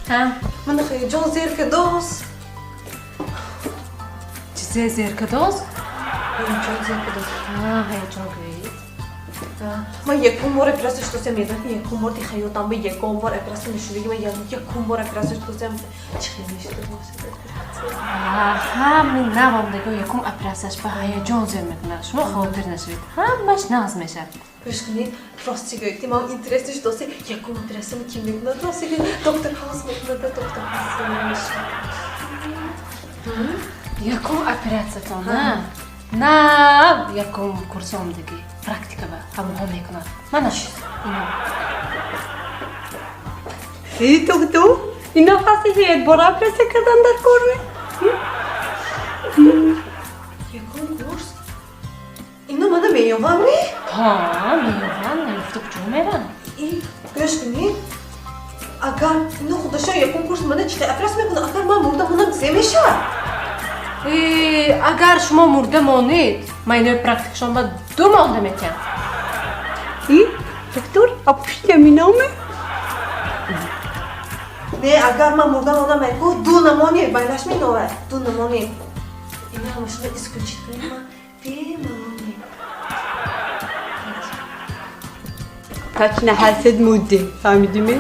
Мана ҳаяҷон зер кадос. Чизе зер кадос? Ҳаяҷон зер кадос. Ҳаяҷон гӯед. Ман якум бор операция шудосям, медонам, ки якум бор ди ҳаётам ба ягон бор операция нашудаги, ман якум бор операция шудосям, чӣ хел мешуда бошад операция? Ҳамин навомдагиҳо якум операцияш ба ҳаяҷон зер мекунад. Шумо хотир нашавед, ҳамаш нағз мешавад. Гӯш кунед, рости гӯед, ман интересно шудосе, якум операциямо кӣ мекунад? Рости гӯед, доктор Хаус мекунад, доктор Хаус? Якум операциятон нав якум курсомдагӣ практика ба ҳамонҳо мекунад. Мана ино. Э, доктор, ина фаси як бор операция кардан дар кор ме? Якум курс ино мана меёвам ме? Ҳа, меёванд, наёфта куҷо меранд? И гӯш кунед, агар ино худашон якум курс мана чӣ хел операция мекунад, агар ман мурда монам, зе мешавад? Э, агар шумо мурда монед, ман инои практикашон ба ду монда метиҳам. И, доктор, а пушти аминоме? Не, агар ман мурда монам, айку ду намонед, байлаш миновад, ду намонед. Ина ҳамашона исключить кунед, ман бемалол. Точно ҳасад мудде, фаҳмидиме?